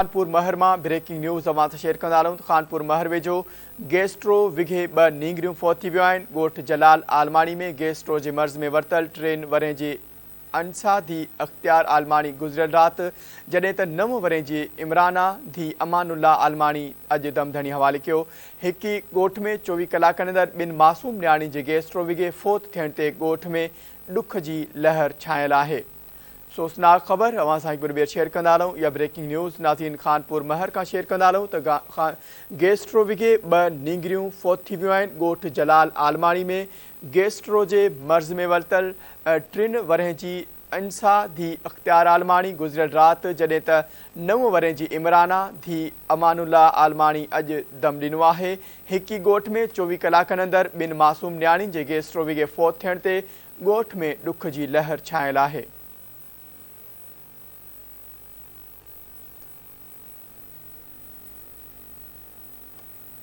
خانپور مهر مان breaking news اوهان سان شيئر ڪندا هلون ته خانپور مهر ويجهو گيسٽرو وگهي ٻه نينگريون فوت ٿي ويون آهن، ڳوٺ جلال عالماڻي ۾ گيسٽرو جي مرض ۾ ورتل ٽين ورهين جي انسا ڌي اختيار عالماڻي گذريل رات جڏهن ته نو ورهين جي عمرانه ڌي امان الله عالماڻي اڄ دم ڌڻي حوالي ڪيو هڪ ئي ڳوٺ ۾ 24 ڪلاڪن اندر ٻن معصوم نياڻين جي گيسٽرو وگهي فوت ٿيڻ تي ڳوٺ ۾ ڏک جي لهر ڇانيل آهي. افسوسناڪ خبر اوهان سان هڪ ڀيرو ٻيهر شيئر ڪندا هلون اها بريڪنگ نيوز ناظرين خانپور مهر کان شيئر ڪندا هلون ته گيسٽرو وگهي ٻه نينگريون فوت ٿي ويون آهن ڳوٺ جلال عالماڻي ۾ گيسٽرو جي مرض ۾ ورتل ٽن ورهين جي انسا ڌي اختيار عالماڻي گذريل رات جڏهن ته نو ورهين جي عمرانه ڌي امان الله عالماڻي اڄ دم ڏنو آهي هڪ ئي ڳوٺ ۾ 24 ڪلاڪن اندر ٻن معصوم نياڻين جي گيسٽرو وگهي فوت ٿيڻ تي ڳوٺ ۾ ڏک جي لهر ڇانيل آهي.